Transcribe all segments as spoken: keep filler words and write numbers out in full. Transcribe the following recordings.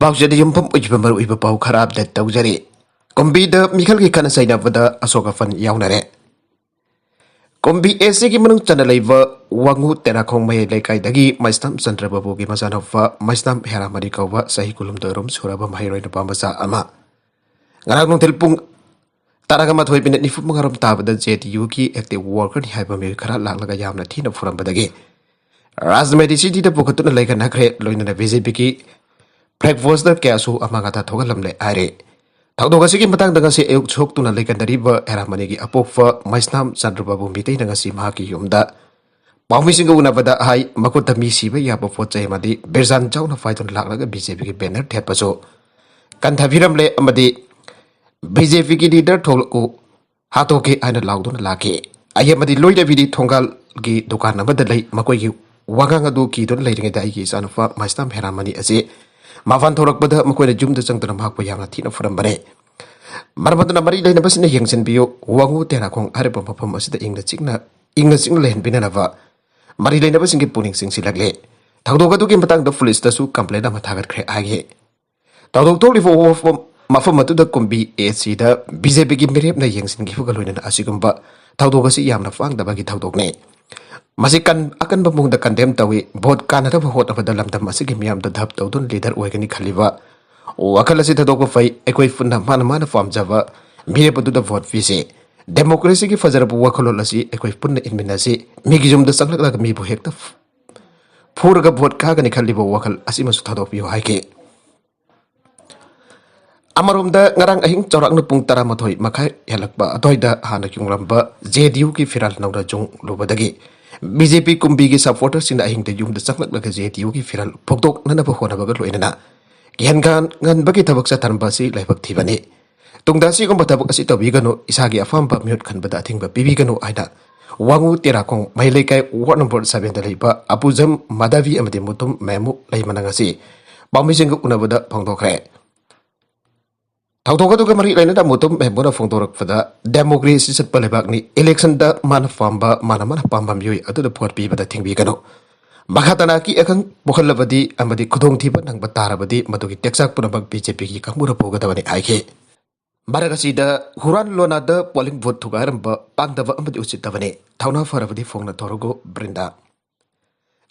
ꯄꯥꯎꯆꯦꯗ ꯌꯨꯝꯐꯝ ꯑꯣꯏꯈꯤꯕ ꯃꯔꯨꯑꯣꯏꯕ ꯄꯥꯎ ꯈꯔ ꯑꯞꯗꯦꯠ ꯇꯧꯖꯔꯤ꯫ ꯀꯨꯝꯕꯤꯗ ꯃꯤꯈꯜꯒꯤ ꯈꯠꯅ ꯆꯩꯅꯕꯗ ꯑꯁꯣꯛ ꯑꯄꯟ ꯌꯥꯎꯅꯔꯦ꯫ ꯀꯨꯝꯕꯤ ꯑꯦꯁ ꯁꯤꯒꯤ ꯃꯅꯨꯡ ꯆꯟꯅ ꯂꯩꯕ ꯋꯥꯉꯨ ꯇꯦꯔꯥꯈꯣꯡ ꯃꯌꯥꯏ ꯂꯩꯀꯥꯏꯗꯒꯤ ꯃꯩꯁꯅꯥꯝ ꯆꯟꯗ꯭ꯔꯕꯥꯕꯨꯒꯤ ꯃꯆꯥꯅꯨꯄꯥ ꯃꯩꯁꯅꯥꯝ ꯍꯦꯔꯥꯃꯅꯤ ꯀꯧꯕ ꯆꯍꯤ ꯀꯨꯟꯍꯨꯝꯗꯣꯏꯔꯣꯝ ꯁꯨꯔꯕ ꯃꯍꯩꯔꯣꯏ ꯅꯨꯄꯥ ꯃꯆꯥ ꯑꯃ ꯉꯔꯥꯡ ꯅꯨꯡꯊꯤꯜ ꯄꯨꯡ ꯇꯔꯥꯃꯥꯊꯣꯏ ꯃꯤꯅꯤꯠ ꯅꯤꯐꯨ ꯃꯉꯥꯔꯣꯝ ꯇꯥꯕꯗ ꯖꯦ ꯗꯤ ꯌꯨꯒꯤ ꯑꯦꯛꯇꯤꯚ ꯋꯥꯔꯀꯔꯅꯤ ꯍꯥꯏꯕ ꯃꯤꯑꯣꯏ ꯈꯔ ꯂꯥꯛꯂꯒ ꯌꯥꯝꯅ ꯊꯤꯅ ꯐꯨꯔꯝꯕꯗꯒꯤ ꯔꯥꯖꯃꯦꯗꯤ ꯁꯤꯇꯤꯗ ꯄꯨꯈꯠꯇꯨꯅ ꯂꯩꯈꯠꯅꯈ꯭ꯔꯦ꯫ ꯂꯣꯏꯅꯅ ꯕꯤ ꯖꯦ ꯄꯤꯒꯤ ꯐ꯭ꯂꯦꯛ ꯍꯣꯁꯇꯔ ꯀꯌꯥꯁꯨ ꯑꯃꯥꯡ ꯑꯇꯥ ꯊꯣꯛꯍꯜꯂꯝꯂꯦ ꯍꯥꯏꯔꯦ꯫ ꯊꯧꯗꯣꯛ ꯑꯁꯤꯒꯤ ꯃꯇꯥꯡꯗ ꯉꯁꯤ ꯑꯌꯨꯛ ꯁꯣꯛꯇꯨꯅ ꯂꯩꯈꯠꯅꯔꯤꯕ ꯍꯦꯔꯥꯃꯅꯤꯒꯤ ꯑꯄꯣꯛꯄ ꯃꯩꯁꯅꯥꯝ ꯆꯟꯗ꯭ꯔꯕꯥꯕꯨ ꯃꯤꯇꯩꯅ ꯉꯁꯤ ꯃꯍꯥꯛꯀꯤ ꯌꯨꯝꯗ ꯄꯥꯎꯃꯤꯁꯤꯡꯒ ꯎꯅꯕꯗ ꯍꯥꯏ, ꯃꯈꯨꯠꯇ ꯃꯤ ꯁꯤꯕ ꯌꯥꯕ ꯄꯣꯠ ꯆꯩ ꯑꯃꯗꯤ ꯕꯤꯔꯖꯥꯟ ꯆꯥꯎꯅ ꯄꯥꯏꯗꯨꯅ ꯂꯥꯛꯂꯒ ꯕꯤ ꯖꯦ ꯄꯤꯒꯤ ꯕꯦꯅꯔ ꯊꯦꯠꯄꯁꯨ ꯀꯟꯊꯕꯤꯔꯝꯂꯦ ꯑꯃꯗꯤ ꯕꯤ ꯖꯦ ꯄꯤꯒꯤ ꯂꯤꯗꯔ ꯊꯣꯛꯂꯛꯎ, ꯍꯥꯠꯇꯣꯛꯀꯦ ꯍꯥꯏꯅ ꯂꯥꯎꯗꯨꯅ ꯂꯥꯛꯈꯤ꯫ ꯑꯩ ꯑꯃꯗꯤ ꯂꯣꯏꯅꯕꯤꯗꯤ ꯊꯣꯡꯒꯥꯜꯒꯤ ꯗꯨꯀꯥꯟ ꯑꯃꯗ ꯂꯩ꯫ ꯃꯈꯣꯏꯒꯤ ꯋꯥꯉꯥꯡ ꯑꯗꯨ ꯀꯤꯗꯨꯅ ꯂꯩꯔꯤꯉꯩꯗ ꯑꯩꯒꯤ ꯏꯆꯥꯅꯨꯄꯥ ꯃꯩꯁꯅꯥꯝ ꯍꯦꯔꯥꯃꯅꯤ ꯑꯁꯤ ꯃꯄꯥꯟ ꯊꯣꯔꯛꯄꯗ ꯃꯈꯣꯏꯅ ꯌꯨꯝꯗ ꯆꯪꯗꯨꯅ ꯃꯍꯥꯛꯄꯨ ꯌꯥꯝꯅ ꯊꯤꯅ ꯐꯨꯔꯝꯕꯅꯦ꯫ ꯃꯔꯝ ꯑꯗꯨꯅ ꯃꯔꯤ ꯂꯩꯅꯕꯁꯤꯡꯅ ꯌꯦꯡꯁꯤꯟꯕꯤꯌꯨ꯫ ꯋꯥꯉꯨ ꯇꯦꯔꯥꯈꯣꯡ ꯍꯥꯏꯔꯤꯕ ꯃꯐꯝ ꯑꯁꯤꯗ ꯏꯪꯅ ꯆꯤꯛꯅ, ꯏꯪꯅ ꯆꯤꯛꯅ ꯂꯩꯍꯟꯕꯤꯅꯅꯕ ꯃꯔꯤ ꯂꯩꯅꯕꯁꯤꯡꯒꯤ ꯄꯨꯛꯅꯤꯡ ꯆꯤꯡꯁꯤꯜꯂꯛꯂꯦ꯫ ꯊꯧꯗꯣꯛ ꯑꯗꯨꯒꯤ ꯃꯇꯥꯡꯗ ꯄꯨꯂꯤꯁꯇꯁꯨ ꯀꯝꯄ꯭ꯂꯦꯟ ꯑꯃ ꯊꯥꯒꯠꯈ꯭ꯔꯦ ꯍꯥꯏꯈꯤ꯫ ꯊꯧꯗꯣꯛ ꯊꯣꯛꯂꯤꯕ ꯃꯐꯝ, ꯃꯐꯝ ꯑꯗꯨꯗ ꯀꯨꯝꯕꯤ ꯑꯦ ꯁꯤꯗ ꯕꯤ ꯖꯦ ꯄꯤꯒꯤ ꯃꯤꯔꯦꯞꯅ ꯌꯦꯡꯁꯤꯟꯈꯤꯕꯒ ꯂꯣꯏꯅꯅ ꯑꯁꯤꯒꯨꯝꯕ ꯊꯧꯗꯣꯛ ꯑꯁꯤ ꯌꯥꯝꯅ ꯄꯥꯡꯗꯕꯒꯤ ꯊꯧꯗꯣꯛꯅꯤ꯫ ꯃꯁꯤ ꯀꯟ-, ꯑꯀꯟꯕ ꯃꯑꯣꯡꯗ ꯀꯟꯗꯦꯝ ꯇꯧꯏ꯫ ꯚꯣꯠ ꯀꯥꯟꯅꯅꯕ ꯍꯣꯠꯅꯕꯗ ꯂꯝꯗꯝ ꯑꯁꯤꯒꯤ ꯃꯤꯌꯥꯝꯗ ꯙꯞ ꯇꯧꯗꯨꯅ ꯂꯤꯗꯔ ꯑꯣꯏꯒꯅꯤ ꯈꯜꯂꯤꯕ ꯋꯥꯈꯜ ꯑꯁꯤ ꯊꯥꯗꯣꯛꯄ ꯐꯩ꯫ ꯑꯩꯈꯣꯏ ꯄꯨꯟꯅ ꯃꯥꯅ ꯃꯥꯅ ꯄꯥꯝꯖꯕ ꯃꯤꯔꯦꯞ ꯑꯗꯨꯗ ꯚꯣꯠ ꯄꯤꯁꯤ꯫ ꯗꯦꯃꯣꯀ꯭ꯔꯦꯁꯤꯒꯤ ꯐꯖꯔꯕ ꯋꯥꯈꯜꯂꯣꯟ ꯑꯁꯤ ꯑꯩꯈꯣꯏ ꯄꯨꯟꯅ ꯏꯟꯃꯤꯟꯅꯁꯤ꯫ ꯃꯤꯒꯤ ꯌꯨꯝꯗ ꯆꯪꯂꯛꯂꯒ ꯃꯤꯕꯨ ꯍꯦꯛꯇ ꯐꯨꯔꯒ ꯚꯣꯠ ꯀꯥꯒꯅꯤ ꯈꯜꯂꯤꯕ ꯋꯥꯈꯜ ꯑꯁꯤꯃꯁꯨ ꯊꯥꯗꯣꯛꯄꯤꯌꯨ ꯍꯥꯏꯈꯤ꯫ ꯑꯃꯔꯣꯝꯗ ꯉꯔꯥꯡ ꯑꯍꯤꯡ ꯆꯥꯎꯔꯥꯛꯅ ꯄꯨꯡ ꯇꯔꯥꯃꯥꯊꯣꯏ ꯃꯈꯥꯏ ꯍꯦꯜꯂꯛꯄ ꯑꯗꯨꯋꯥꯏꯗ ꯍꯥꯟꯅ ꯌꯨꯡꯂꯝꯕ ꯖꯦ ꯗꯤ ꯌꯨꯒꯤ ꯐꯤꯔꯥꯜ ꯅꯧꯅ ꯌꯨꯡꯂꯨꯕꯗꯒꯤ ꯕꯤ ꯖꯦ ꯄꯤ ꯀꯨꯝꯕꯤꯒꯤ ꯁꯄꯣꯔꯇꯔꯁꯤꯡꯅ ꯑꯍꯤꯡꯗ ꯌꯨꯝꯗ ꯆꯪꯂꯛꯂꯒ ꯖꯦ ꯗꯤ ꯌꯨꯒꯤ ꯐꯤꯔꯥꯜ ꯐꯨꯛꯇꯣꯛꯅꯅꯕ ꯍꯣꯠꯅꯕꯒ ꯂꯣꯏꯅꯅ ꯒ꯭ꯌꯥꯟ ꯉꯟꯕꯒꯤ ꯊꯕꯛ ꯆꯠꯊꯔꯝꯕ ꯑꯁꯤ ꯂꯥꯏꯕꯛ ꯊꯤꯕꯅꯤ꯫ ꯇꯨꯡꯗ ꯑꯁꯤꯒꯨꯝꯕ ꯊꯕꯛ ꯑꯁꯤ ꯇꯧꯕꯤꯒꯅꯨ, ꯏꯁꯥꯒꯤ ꯑꯄꯥꯝꯕ ꯃꯤꯍꯨꯠ ꯈꯟꯕꯗ ꯑꯊꯤꯡꯕ ꯄꯤꯕꯤꯒꯅꯨ ꯍꯥꯏꯅ ꯋꯥꯉꯨ ꯇꯦꯔꯥꯈꯣꯡ ꯃꯍꯩ ꯂꯩꯀꯥꯏ ꯋꯥꯔꯗ ꯅꯝꯕꯔ ꯁꯚꯦꯟꯗ ꯂꯩꯕ ꯑꯄꯨꯖꯝ ꯃꯥꯙꯕꯤ ꯑꯃꯗꯤ ꯃꯨꯇꯨꯝ ꯃꯦꯃꯨ ꯂꯩꯃꯅꯥꯡ ꯑꯁꯤ ꯄꯥꯎꯃꯤꯁꯤꯡꯒ ꯎꯅꯕꯗ ꯐꯣꯡꯗꯣꯛꯈ꯭ꯔꯦ꯫ ꯊꯧꯗꯣꯛ ꯑꯗꯨꯒ ꯃꯔꯤ ꯂꯩꯅꯅ ꯃꯨꯇꯨꯝ ꯃꯦꯃꯨꯅ ꯐꯣꯡꯗꯣꯔꯛꯄꯗ, ꯗꯦꯃꯣꯀ꯭ꯔꯦꯁꯤ ꯆꯠꯄ ꯂꯩꯕꯥꯛꯅꯤ, ꯏꯂꯦꯛꯁꯟꯗ ꯃꯥꯅ ꯄꯥꯝꯕ, ꯃꯥꯅ ꯃꯥꯅ ꯄꯥꯝꯕ ꯃꯤꯑꯣꯏ ꯑꯗꯨꯗ ꯚꯣꯠ ꯄꯤꯕꯗ ꯊꯤꯡꯕꯤꯒꯅꯨ꯫ ꯃꯈꯥ ꯇꯥꯅ ꯑꯀꯤ ꯑꯈꯪ ꯄꯣꯛꯍꯜꯂꯕꯗꯤ ꯑꯃꯗꯤ ꯈꯨꯗꯣꯡꯊꯤꯕ ꯅꯪꯕ ꯇꯥꯔꯕꯗꯤ ꯃꯗꯨꯒꯤ ꯇꯦꯛꯆꯥꯛ ꯄꯨꯝꯅꯃꯛ ꯕꯤ ꯖꯦ ꯄꯤꯒꯤ ꯀꯥꯡꯕꯨꯅ ꯄꯨꯒꯗꯕꯅꯤ ꯍꯥꯏꯈꯤ꯫ ꯃꯔꯛ ꯑꯁꯤꯗ ꯍꯨꯔꯥꯟ ꯂꯣꯟꯅꯗ ꯄꯣꯂꯤꯡ ꯕꯨꯊ ꯊꯨꯒꯥꯏꯔꯝꯕ ꯄꯥꯡꯗꯕ ꯑꯃꯗꯤ ꯎꯁꯤꯠꯇꯕꯅꯤ꯫ ꯊꯧꯅꯥ ꯐꯔꯕꯗꯤ ꯐꯣꯡꯅ ꯊꯣꯔꯒꯨ ꯕ꯭ꯔꯤꯟꯗꯥ꯫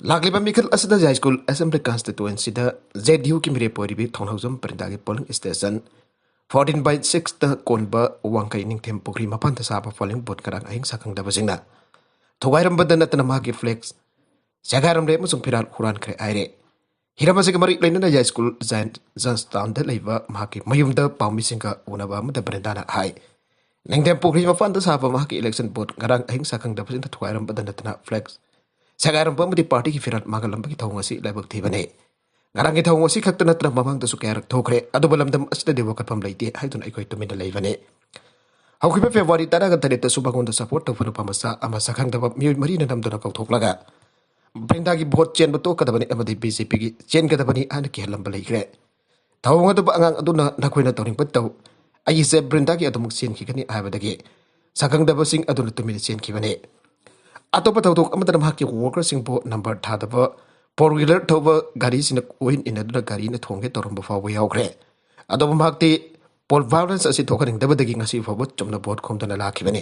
ꯂꯥꯛꯂꯤꯕ ꯃꯤꯈꯜ ꯑꯁꯤꯗ ꯌꯥꯏꯁ꯭ꯀꯨꯜ ꯑꯦꯁꯦꯝꯕ꯭ꯂꯤ ꯀꯟꯁꯇꯤꯇꯨꯑꯦꯟꯁꯤꯗ ꯖꯦ ꯗꯤ ꯌꯨꯒꯤ ꯃꯤꯔꯦꯞ ꯑꯣꯏꯔꯤꯕꯤ ꯊꯧꯅꯥꯎꯖꯝ ꯕ꯭ꯔꯤꯟꯗꯥꯒꯤ ꯄꯣꯂꯤꯡ ꯁ꯭ꯇꯦꯁꯟ ꯐꯣꯔꯇꯤꯟ ꯕꯥꯏ ꯁꯤꯛꯁꯇ ꯀꯣꯟꯕ ꯋꯥꯡꯈꯩ ꯅꯤꯡꯊꯦꯝ ꯄꯨꯈ꯭ꯔꯤ ꯃꯄꯥꯟꯗ ꯁꯥꯕ ꯄꯣꯂꯤꯡ ꯕꯨꯊ ꯉꯔꯥꯡ ꯑꯍꯤꯡ ꯁꯛꯈꯪꯗꯕꯁꯤꯡꯅ ꯊꯨꯒꯥꯏꯔꯝꯕꯗ ꯅꯠꯇꯅ ꯃꯍꯥꯛꯀꯤ ꯐ꯭ꯂꯦꯛꯁ ꯁꯦꯒꯥꯏꯔꯝꯂꯦ ꯑꯃꯁꯨꯡ ꯐꯤꯔꯥꯜ ꯍꯨꯔꯥꯟꯈ꯭ꯔꯦ ꯍꯥꯏꯔꯦ꯫ ꯍꯤꯔꯝ ꯑꯁꯤꯒ ꯃꯔꯤ ꯂꯩꯅꯅ ꯌꯥꯏꯁ꯭ꯀꯨꯜ ꯖꯥꯏꯟ ꯖꯟꯁꯇꯥꯎꯟꯗ ꯂꯩꯕ ꯃꯍꯥꯛꯀꯤ ꯃꯌꯨꯝꯗ ꯄꯥꯎꯃꯤꯁꯤꯡꯒ ꯎꯅꯕ ꯑꯃꯗ ꯕ꯭ꯔꯦꯟꯗꯥꯅ ꯍꯥꯏ, ꯅꯤꯡꯊꯦꯝ ꯄꯨꯈ꯭ꯔꯤ ꯃꯄꯥꯟꯗ ꯁꯥꯕ ꯃꯍꯥꯛꯀꯤ ꯏꯂꯦꯛꯁꯟ ꯕꯨꯊ ꯉꯔꯥꯡ ꯑꯍꯤꯡ ꯁꯛꯈꯪꯗꯕꯁꯤꯡꯅ ꯊꯨꯒꯥꯏꯔꯝꯕꯗ ꯅꯠꯇꯅ ꯐ꯭ꯂꯦꯛꯁ ꯁꯦꯒꯥꯏꯔꯝꯕ ꯑꯃꯗꯤ ꯄꯥꯔꯇꯤꯒꯤ ꯐꯤꯔꯥꯜ ꯃꯥꯡꯍꯜꯂꯝꯕꯒꯤ ꯊꯧꯑꯣꯡ ꯑꯁꯤ ꯂꯥꯏꯕꯛ ꯊꯤꯕꯅꯤ꯫ ꯉꯔꯥꯡꯒꯤ ꯊꯧꯑꯣꯡ ꯑꯁꯤ ꯈꯛꯇ ꯅꯠꯇꯅ ꯃꯃꯥꯡꯗꯁꯨ ꯀꯌꯥꯔꯛ ꯊꯣꯛꯈ꯭ꯔꯦ꯫ ꯑꯗꯨꯕꯨ ꯂꯝꯗꯝ ꯑꯁꯤꯗꯗꯤ ꯋꯥꯀꯠꯐꯝ ꯂꯩꯇꯦ ꯍꯥꯏꯗꯨꯅ ꯑꯩꯈꯣꯏ ꯇꯨꯃꯤꯟꯅ ꯂꯩꯕꯅꯤ꯫ ꯍꯧꯈꯤꯕ ꯐꯦꯕ꯭ꯔꯨꯋꯥꯔꯤ ꯇꯔꯥꯒ ꯇꯔꯦꯠꯇꯁꯨ ꯃꯉꯣꯟꯗ ꯁꯄꯣꯔꯠ ꯇꯧꯕ ꯅꯨꯄꯥ ꯃꯆꯥ ꯑꯃ ꯁꯛꯈꯪꯗꯕ ꯃꯤꯑꯣꯏ ꯃꯔꯤꯅ ꯅꯝꯗꯨꯅ ꯀꯧꯊꯣꯛꯂꯒ ꯕ꯭ꯔꯤꯟꯗꯥꯒꯤ ꯚꯣꯠ ꯆꯦꯟꯕ ꯇꯣꯛꯀꯗꯕꯅꯤ ꯑꯃꯗꯤ ꯕꯤ ꯖꯦ ꯄꯤꯒꯤ ꯆꯦꯟꯒꯗꯕꯅꯤ ꯍꯥꯏꯅ ꯀꯤꯍꯜꯂꯝꯕ ꯂꯩꯈ꯭ꯔꯦ꯫ ꯊꯧꯑꯣꯡ ꯑꯗꯨꯕꯨ ꯑꯉꯥꯡ ꯑꯗꯨꯅ "ꯅꯈꯣꯏꯅ ꯇꯧꯅꯤꯡꯕ ꯇꯧ, ꯑꯩꯁꯦ ꯕ꯭ꯔꯤꯟꯗꯥꯒꯤ ꯑꯗꯨꯃꯛ ꯆꯦꯟꯈꯤꯒꯅꯤ" ꯍꯥꯏꯕꯗꯒꯤ ꯁꯛꯈꯪꯗꯕꯁꯤꯡ ꯑꯗꯨꯅ ꯇꯨꯃꯤꯟꯅ ꯆꯦꯟꯈꯤꯕꯅꯤ꯫ ꯑꯇꯣꯞꯄ ꯊꯧꯗꯣꯛ ꯑꯃꯗꯅ ꯃꯍꯥꯛꯀꯤ ꯋꯥꯔꯀꯔꯁꯤꯡꯕꯨ ꯅꯝꯕꯔ ꯊꯥꯗꯕ ꯐꯣꯔ ꯋꯤꯂꯔ ꯊꯧꯕ ꯒꯥꯔꯤꯁꯤꯡꯅ ꯀꯣꯏꯏꯟ ꯏꯟꯅꯗꯨꯅ ꯒꯥꯔꯤꯅ ꯊꯣꯡꯒꯦ ꯇꯧꯔꯝꯕ ꯐꯥꯎꯕ ꯌꯥꯎꯈ꯭ꯔꯦ꯫ ꯑꯗꯨꯕꯨ ꯃꯍꯥꯛꯇꯤ ꯄꯣꯜ ꯚꯥꯏꯑꯣꯂꯦꯟꯁ ꯑꯁꯤ ꯊꯣꯛꯍꯟꯅꯤꯡꯗꯕꯗꯒꯤ ꯉꯁꯤ ꯐꯥꯎꯕ ꯆꯨꯝꯅ ꯚꯣꯠ ꯈꯣꯝꯗꯨꯅ ꯂꯥꯛꯈꯤꯕꯅꯤ꯫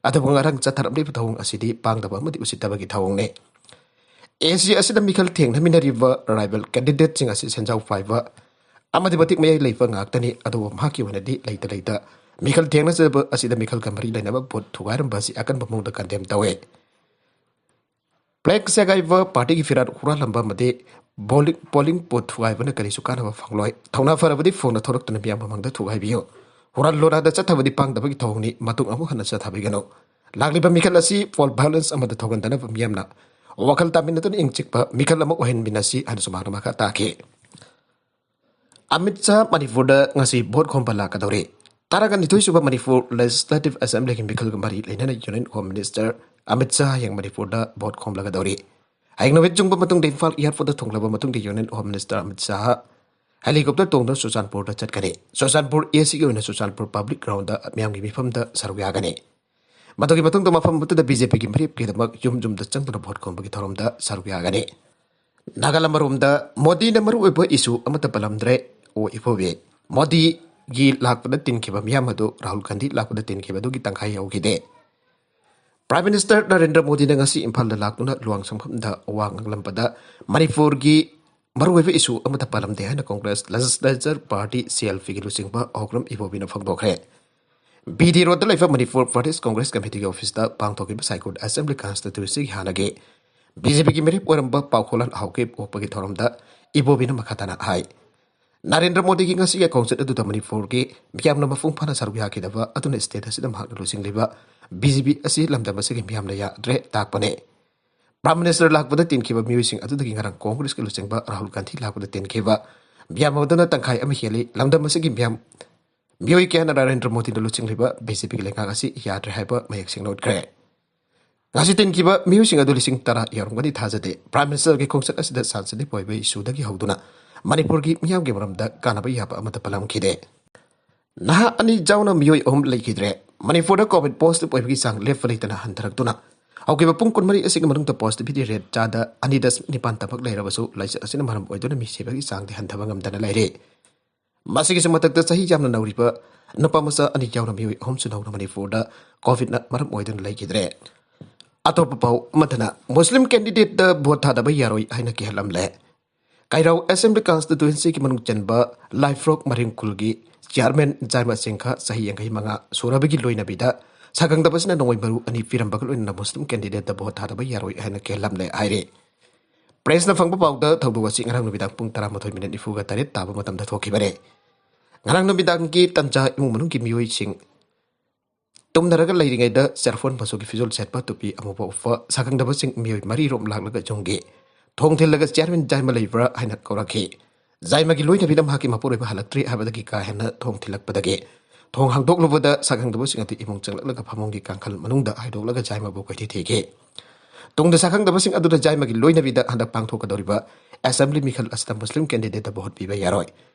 ꯑꯗꯨꯕꯨ ꯉꯔꯥꯡ ꯆꯠꯊꯔꯝꯂꯤꯕ ꯊꯧꯑꯣꯡ ꯑꯁꯤꯗꯤ ꯄꯥꯡꯗꯕ ꯑꯃꯗꯤ ꯎꯁꯤꯠꯇꯕꯒꯤ ꯊꯧꯑꯣꯡꯅꯤ꯫ ꯑꯦ ꯁꯤ ꯑꯁꯤꯗ ꯃꯤꯈꯜ ꯊꯦꯡꯅꯃꯤꯟꯅꯔꯤꯕ ꯔꯥꯏꯕꯦꯜ ꯀꯦꯟꯗꯤꯗꯦꯠꯁꯤꯡ ꯑꯁꯤ ꯁꯦꯟꯖꯥꯎ ꯄꯥꯏꯕ ꯑꯃꯗꯤ ꯃꯇꯤꯛ ꯃꯌꯥꯏ ꯂꯩꯕ ꯉꯥꯛꯇꯅꯤ꯫ ꯑꯗꯨꯕꯨ ꯃꯍꯥꯛꯀꯤ ꯑꯣꯏꯅꯗꯤ ꯂꯩꯇ ꯂꯩꯇ ꯃꯤꯈꯜ ꯊꯦꯡꯅꯖꯕ ꯑꯁꯤꯗ ꯃꯤꯈꯜꯒ ꯃꯔꯤ ꯂꯩꯅꯕ ꯚꯣꯠ ꯊꯨꯒꯥꯏꯔꯝꯕ ꯑꯁꯤ ꯑꯀꯟꯕ ꯃꯑꯣꯡꯗ ꯀꯟꯗꯦꯝ ꯇꯧꯏ꯫ ꯐ꯭ꯂꯦꯛ ꯁꯦꯒꯥꯏꯕ, ꯄꯥꯔꯇꯤꯒꯤ ꯐꯤꯔꯥꯜ ꯍꯨꯔꯥꯜꯂꯝꯕ ꯑꯃꯗꯤ ꯕꯣꯂꯤꯡ, ꯄꯣꯂꯤꯡ ꯕꯨꯊ ꯊꯨꯒꯥꯏꯕꯅ ꯀꯔꯤꯁꯨ ꯀꯥꯟꯅꯕ ꯐꯪꯂꯣꯏ꯫ ꯊꯧꯅꯥ ꯐꯔꯕꯗꯤ ꯐꯣꯡꯅ ꯊꯣꯔꯛꯇꯨꯅ ꯃꯤꯌꯥꯝ ꯃꯃꯥꯡꯗ ꯊꯨꯒꯥꯏꯕꯤꯌꯨ꯫ ꯍꯨꯔꯥꯟ ꯂꯣꯟꯅꯥꯗ ꯆꯠꯊꯕꯗꯤ ꯄꯥꯡꯗꯕꯒꯤ ꯊꯧꯑꯣꯡꯅꯤ꯫ ꯃꯇꯨꯡ ꯑꯃꯨꯛ ꯍꯟꯅ ꯆꯠꯊꯕꯤꯒꯅꯨ꯫ ꯂꯥꯛꯂꯤꯕ ꯃꯤꯈꯜ ꯑꯁꯤ ꯄꯣꯜ ꯚꯥꯏꯑꯣꯂꯦꯟꯁ ꯑꯃꯗ ꯊꯧꯒꯟꯗꯅꯕ ꯃꯤꯌꯥꯝꯅ ꯋꯥꯈꯜ ꯇꯥꯃꯤꯟꯅꯗꯨꯅ ꯏꯪ ꯆꯤꯛꯄ ꯃꯤꯈꯜ ꯑꯃ ꯑꯣꯏꯍꯟꯃꯤꯟꯅꯁꯤ ꯍꯥꯏꯅꯁꯨ ꯃꯍꯥꯛꯅ ꯃꯈꯥ ꯇꯥꯈꯤ꯫ ꯑꯃꯤꯠ ꯁꯥꯍ ꯃꯅꯤꯄꯨꯔꯗ ꯉꯁꯤ ꯚꯣꯠ ꯈꯣꯝꯕ ꯂꯥꯛꯀꯗꯧꯔꯤ꯫ ꯇꯔꯥꯒ ꯅꯤꯊꯣꯏ ꯁꯨꯕ ꯃꯅꯤꯄꯨꯔ ꯂꯦꯖꯤꯁꯂꯦꯇꯤꯚ ꯑꯦꯁꯦꯝꯕ꯭ꯂꯤꯒꯤ ꯃꯤꯈꯜꯒ ꯃꯔꯤ ꯂꯩꯅꯅ union home minister Amit Shah ꯍꯌꯦꯡ ꯃꯅꯤꯄꯨꯔꯗ ꯚꯣꯠ ꯈꯣꯝꯂꯒꯗꯧꯔꯤ꯫ ꯍꯌꯦꯡ ꯅꯨꯃꯤꯠ ꯆꯨꯡꯕ ꯃꯇꯨꯡꯗ ꯏꯝꯐꯥꯜ ꯑꯦꯌꯔꯄꯣꯔꯠꯇ ꯊꯨꯡꯂꯕ ꯃꯇꯨꯡꯗ union home minister Amit Shah helicopter ꯇꯣꯡꯗꯨꯅ ꯆꯨꯔꯆꯥꯟꯄꯨꯔꯗ ꯆꯠꯀꯅꯤ꯫ ꯆꯨꯔꯆꯥꯟꯄꯨꯔ ꯑꯦ ꯁꯤꯒꯤ ꯑꯣꯏꯅ ꯆꯨꯔꯆꯥꯟꯄꯨꯔ ꯄꯕ꯭ꯂꯤꯛ ꯒ꯭ꯔꯥꯎꯟꯗ ꯃꯤꯌꯥꯝꯒꯤ ꯃꯤꯐꯝꯗ ꯁꯔꯨꯛ ꯌꯥꯒꯅꯤ꯫ ꯃꯗꯨꯒꯤ ꯃꯇꯨꯡꯗ ꯃꯐꯝ ꯑꯗꯨꯗ ꯕꯤ ꯖꯦ ꯄꯤꯒꯤ ꯃꯤꯔꯦꯞꯀꯤꯗꯃꯛ ꯌꯨꯝ ꯌꯨꯝꯗ ꯆꯪꯗꯨꯅ ꯚꯣꯠ ꯈꯣꯝꯕꯒꯤ ꯊꯧꯔꯝꯗ ꯁꯔꯨꯛ ꯌꯥꯒꯅꯤ꯫ ꯅꯥꯒꯥꯂꯦꯟ ꯃꯔꯣꯝꯗ ꯃꯣꯗꯤꯅ ꯃꯔꯨꯑꯣꯏꯕ ꯏꯁꯨ ꯑꯃꯠꯇ ꯄꯜꯂꯝꯗ꯭ꯔꯦ꯫ ꯑꯣ ꯏꯕꯣꯕꯤ, ꯃꯣꯗꯤꯒꯤ ꯂꯥꯛꯄꯗ ꯇꯤꯟꯈꯤꯕ ꯃꯤꯌꯥꯝ ꯑꯗꯨ ꯔꯥꯍꯨꯜ ꯒꯥꯟꯙꯤ ꯂꯥꯛꯄꯗ ꯇꯤꯟꯈꯤꯕ ꯑꯗꯨꯒꯤ ꯇꯪꯈꯥꯏ ꯌꯧꯈꯤꯗꯦ꯫ ꯄ꯭ꯔꯥꯏꯝ ꯃꯤꯅꯤꯁꯇꯔ ꯅꯔꯦꯟꯗ꯭ꯔ ꯃꯣꯗꯤꯅ ꯉꯁꯤ ꯏꯝꯐꯥꯜꯗ ꯂꯥꯛꯇꯨꯅ ꯂꯨꯋꯥꯡꯁꯪꯐꯝꯗ ꯋꯥ ꯉꯥꯡꯂꯝꯕꯗ ꯃꯅꯤꯄꯨꯔꯒꯤ ꯃꯔꯨꯑꯣꯏꯕ ꯏꯁꯨ ꯑꯃꯠꯇ ꯄꯥꯜꯂꯝꯗꯦ ꯍꯥꯏꯅ ꯀꯣꯡꯒ꯭ꯔꯦꯁ ꯂꯦꯖꯤꯁꯂꯦꯆꯔ ꯄꯥꯔꯇꯤ, ꯁꯤ ꯑꯦꯜ ꯄꯤꯒꯤ ꯂꯨꯆꯤꯡꯕ ꯑꯍꯧꯒ꯭ꯔꯝ ꯏꯕꯣꯕꯤꯅ ꯐꯣꯡꯗꯣꯛꯈ꯭ꯔꯦ꯫ ꯕꯤ ꯗꯤ ꯔꯣꯗꯇ ꯂꯩꯕ ꯃꯅꯤꯄꯨꯔ ꯄ꯭ꯔꯗꯦꯁ ꯀꯣꯡꯒ꯭ꯔꯦꯁ ꯀꯃꯤꯇꯤꯒꯤ ꯑꯣꯐꯤꯁꯇ ꯄꯥꯡꯊꯣꯛꯈꯤꯕ ꯁꯥꯏꯀꯨꯠ ꯑꯦꯁꯦꯝꯕ꯭ꯂꯤ ꯀꯟꯁꯇꯤꯇ꯭ꯌꯨꯟꯁꯤꯒꯤ ꯍꯥꯟꯅꯒꯤ ꯕꯤ ꯖꯦ ꯄꯤꯒꯤ ꯃꯤꯔꯦꯞ ꯑꯣꯏꯔꯝꯕ ꯄꯥꯎꯈꯣꯜꯂꯟ ꯍꯥꯎꯀꯤꯞ ꯑꯣꯛꯄꯒꯤ ꯊꯧꯔꯝꯗ ꯏꯕꯣꯕꯤꯅ ꯃꯈꯥ ꯇꯥꯅ ꯍꯥꯏ, ꯅꯔꯦꯟꯗ꯭ꯔ ꯃꯣꯗꯤꯒꯤ ꯉꯁꯤꯒꯤ ꯈꯣꯡꯆꯠ ꯑꯗꯨꯗ ꯃꯅꯤꯄꯨꯔꯒꯤ ꯃꯤꯌꯥꯝꯅ ꯃꯄꯨꯡ ꯐꯥꯅ ꯁꯔꯨꯛ ꯌꯥꯈꯤꯗꯕ ꯑꯗꯨꯅ ꯁ꯭ꯇꯦꯠ ꯑꯁꯤꯗ ꯃꯍꯥꯛꯅ ꯂꯨꯆꯤꯡꯂꯤꯕ ꯕꯤ ꯖꯦ ꯄꯤ ꯑꯁꯤ ꯂꯝꯗꯝ ꯑꯁꯤꯒꯤ ꯃꯤꯌꯥꯝꯅ ꯌꯥꯗ꯭ꯔꯦ ꯇꯥꯛꯄꯅꯦ꯫ ꯄ꯭ꯔꯥꯏꯝ ꯃꯤꯅꯤꯁꯇꯔ ꯂꯥꯛꯄꯗ ꯇꯤꯟꯈꯤꯕ ꯃꯤꯑꯣꯏꯁꯤꯡ ꯑꯗꯨꯗꯒꯤ ꯉꯔꯥꯡ ꯀꯣꯡꯒ꯭ꯔꯦꯁꯀꯤ ꯂꯨꯆꯤꯡꯕ ꯔꯥꯍꯨꯜ ꯒꯥꯟꯙꯤ ꯂꯥꯛꯄꯗ ꯇꯤꯟꯈꯤꯕ ꯃꯤꯌꯥꯝ ꯑꯗꯨꯅ ꯇꯪꯈꯥꯏ ꯑꯃ ꯍꯦꯜꯂꯤ꯫ ꯂꯝꯗꯝ ꯑꯁꯤꯒꯤ ꯃꯤꯌꯥꯝ, ꯃꯤꯑꯣꯏ ꯀꯌꯥꯅ ꯅꯔꯦꯟꯗ꯭ꯔ ꯃꯣꯗꯤꯅ ꯂꯨꯆꯤꯡꯂꯤꯕ ꯕꯤ ꯖꯦ ꯄꯤꯒꯤ ꯂꯩꯉꯥꯛ ꯑꯁꯤ ꯌꯥꯗ꯭ꯔꯦ ꯍꯥꯏꯕ ꯃꯌꯦꯛ ꯁꯦꯡꯅ ꯎꯠꯈ꯭ꯔꯦ꯫ ꯉꯁꯤ ꯇꯤꯟꯈꯤꯕ ꯃꯤꯑꯣꯏꯁꯤꯡ ꯑꯗꯨ ꯂꯤꯁꯤꯡ ꯇꯔꯥ ꯌꯧꯔꯝꯒꯅꯤ ꯊꯥꯖꯗꯦ꯫ ꯄ꯭ꯔꯥꯏꯝ ꯃꯤꯅꯤꯁꯇꯔꯒꯤ ꯈꯣꯡꯆꯠ ꯑꯁꯤꯗ ꯁꯦꯟꯁꯤꯇꯤꯚ ꯑꯣꯏꯕ ꯏꯁꯨꯗꯒꯤ ꯍꯧꯗꯨꯅ ꯃꯅꯤꯄꯨꯔꯒꯤ ꯃꯤꯌꯥꯝꯒꯤ ꯃꯔꯝꯗ ꯀꯥꯟꯅꯕ ꯌꯥꯕ ꯑꯃꯠꯇ ꯄꯜꯂꯝꯈꯤꯗꯦ꯫ ꯅꯍꯥ ꯑꯅꯤ ꯌꯥꯎꯅ ꯃꯤꯑꯣꯏ ꯑꯍꯨꯝ ꯂꯩꯈꯤꯗ꯭ꯔꯦ꯫ ꯃꯅꯤꯄꯨꯔꯗ ꯀꯣꯚꯤꯗ ꯄꯣꯖꯤꯇꯤꯚ ꯑꯣꯏꯕꯒꯤ ꯆꯥꯡ ꯂꯦꯞꯄ ꯂꯩꯇꯅ ꯍꯟꯊꯔꯛꯇꯨꯅ ꯍꯧꯈꯤꯕ ꯄꯨꯡ ꯀꯨꯟꯃꯔꯤ ꯑꯁꯤꯒꯤ ꯃꯅꯨꯡꯗ ꯄꯣꯖꯤꯇꯤꯚꯤꯇꯤ ꯔꯦꯠ ꯆꯥꯗ ꯑꯅꯤ ꯗꯁꯃꯤꯛ ꯅꯤꯄꯥꯟ ꯇꯃꯛ ꯂꯩꯔꯕꯁꯨ ꯂꯥꯏꯆꯠ ꯑꯁꯤꯅ ꯃꯔꯝ ꯑꯣꯏꯗꯨꯅ ꯃꯤ ꯁꯤꯕꯒꯤ ꯆꯥꯡꯗꯤ ꯍꯟꯊꯕ ꯉꯝꯗꯅ ꯂꯩꯔꯦ꯫ ꯃꯁꯤꯒꯤꯁꯨ ꯃꯊꯛꯇ ꯆꯍꯤ ꯌꯥꯝꯅ ꯅꯧꯔꯤꯕ ꯅꯨꯄꯥ ꯃꯆꯥ ꯑꯅꯤ ꯌꯥꯎꯅ ꯃꯤꯑꯣꯏ ꯑꯍꯨꯝꯁꯨ ꯅꯧꯅ ꯃꯅꯤꯄꯨꯔꯗ ꯀꯣꯚꯤꯗꯅ ꯃꯔꯝ ꯑꯣꯏꯗꯨꯅ ꯂꯩꯈꯤꯗ꯭ꯔꯦ꯫ ꯑꯇꯣꯞꯄ ꯄꯥꯎ ꯑꯃꯗꯅ ꯃꯨꯁꯂꯤꯝ ꯀꯦꯟꯗꯤꯗꯦꯠꯇ ꯚꯣꯠ ꯊꯥꯗꯕ ꯌꯥꯔꯣꯏ ꯍꯥꯏꯅ ꯀꯤꯍꯜꯂꯝꯂꯦ꯫ ꯀꯩꯔꯥꯎ ꯑꯦꯁꯦꯝꯕ꯭ꯂꯤ ꯀꯟꯁꯇꯤꯇ꯭ꯋꯦꯟꯁꯤꯒꯤ ꯃꯅꯨꯡ ꯆꯟꯕ ꯂꯥꯏꯐ꯭ꯔꯣꯛ ꯃꯔꯤꯡ ꯈꯨꯜꯒꯤ ꯆꯤꯌꯥꯔꯃꯦꯟ ꯖꯥꯏꯃ ꯆꯤꯡꯈ, ꯆꯍꯤ ꯌꯥꯡꯈꯩ ꯃꯉꯥ ꯁꯨꯔꯕꯒꯤ ꯂꯣꯏꯅꯕꯤꯗ ꯁꯥꯈꯪꯗꯕꯁꯤꯅ ꯅꯣꯡꯃꯩ ꯃꯔꯨ ꯑꯅꯤ ꯄꯤꯔꯝꯕꯒ ꯂꯣꯏꯅꯅ ꯃꯨꯁꯂꯤꯝ ꯀꯦꯟꯗꯤꯗꯦꯠꯇ ꯚꯣꯠ ꯊꯥꯗꯕ ꯌꯥꯔꯣꯏ ꯍꯥꯏꯅ ꯀꯤꯍꯜꯂꯝꯂꯦ ꯍꯥꯏꯔꯤ꯫ ꯄ꯭ꯔꯦꯁꯅ ꯐꯪꯕ ꯄꯥꯎꯗ ꯊꯧꯗꯣꯛ ꯑꯁꯤ ꯉꯔꯥꯡ ꯅꯨꯃꯤꯗꯥꯡ ꯄꯨꯡ ꯇꯔꯥꯃꯥꯊꯣꯏ ꯃꯤꯅꯤꯠ ꯅꯤꯐꯨꯒ ꯇꯔꯦꯠ ꯇꯥꯕ ꯃꯇꯝꯗ ꯊꯣꯛꯈꯤꯕꯅꯤ꯫ ꯉꯔꯥꯡ ꯅꯨꯃꯤꯗꯥꯡꯒꯤ ꯇꯟꯖꯥ ꯏꯃꯨꯡ ꯃꯅꯨꯡꯒꯤ ꯃꯤꯑꯣꯏꯁꯤꯡ ꯇꯨꯝꯅꯔꯒ ꯂꯩꯔꯤꯉꯩꯗ ꯆꯦꯔꯐꯣꯟ ꯃꯆꯨꯒꯤ ꯐꯤꯖꯣꯜ ꯁꯦꯠꯄ, ꯇꯨꯄꯤ ꯑꯃꯨꯕ ꯎꯞꯄ ꯁꯥꯈꯪꯗꯕꯁꯤꯡ ꯃꯤꯑꯣꯏ ꯃꯔꯤꯔꯣꯝ ꯂꯥꯛꯂꯒ ꯌꯨꯝꯒꯤ ꯊꯣꯡ ꯊꯤꯜꯂꯒ ꯆꯤꯌꯥꯔꯃꯦꯟ ꯖꯥꯏꯃ ꯂꯩꯕ꯭ꯔꯥ ꯍꯥꯏꯅ ꯀꯧꯔꯛꯈꯤ꯫ ꯖꯥꯏꯃꯒꯤ ꯂꯣꯏꯅꯕꯤꯅ ꯃꯍꯥꯛꯀꯤ ꯃꯄꯨꯔꯣꯏꯕ ꯍꯜꯂꯛꯇ꯭ꯔꯤ ꯍꯥꯏꯕꯗꯒꯤ ꯀꯥ ꯍꯦꯟꯅ ꯊꯣꯡ ꯊꯤꯜꯂꯛꯄꯗꯒꯤ ꯊꯣꯡ ꯍꯥꯡꯗꯣꯛꯂꯨꯕꯗ ꯁꯥꯈꯪꯗꯕꯁꯤꯡ ꯑꯗꯨ ꯏꯃꯨꯡ ꯆꯪꯂꯛꯂꯒ ꯐꯃꯨꯡꯒꯤ ꯀꯥꯡꯈꯜ ꯃꯅꯨꯡꯗ ꯍꯥꯏꯗꯣꯛꯂꯒ ꯖꯥꯏꯃꯕꯨ ꯀꯣꯏꯊꯤ ꯊꯤꯈꯤ꯫ ꯇꯨꯡꯗ ꯁꯥꯈꯪꯗꯕꯁꯤꯡ ꯑꯗꯨꯅ ꯖꯥꯏꯃꯒꯤ ꯂꯣꯏꯅꯕꯤꯗ ꯍꯟꯗꯛ ꯄꯥꯡꯊꯣꯛꯀꯗꯧꯔꯤꯕ ꯑꯦꯁꯦꯝꯕ꯭ꯂꯤ ꯃꯤꯈꯜ ꯑꯁꯤꯗ ꯃꯨꯁꯂꯤꯝ ꯀꯦꯟꯗꯤꯗꯦꯠꯇ ꯚꯣꯠ ꯄꯤꯕ ꯌꯥꯔꯣꯏ,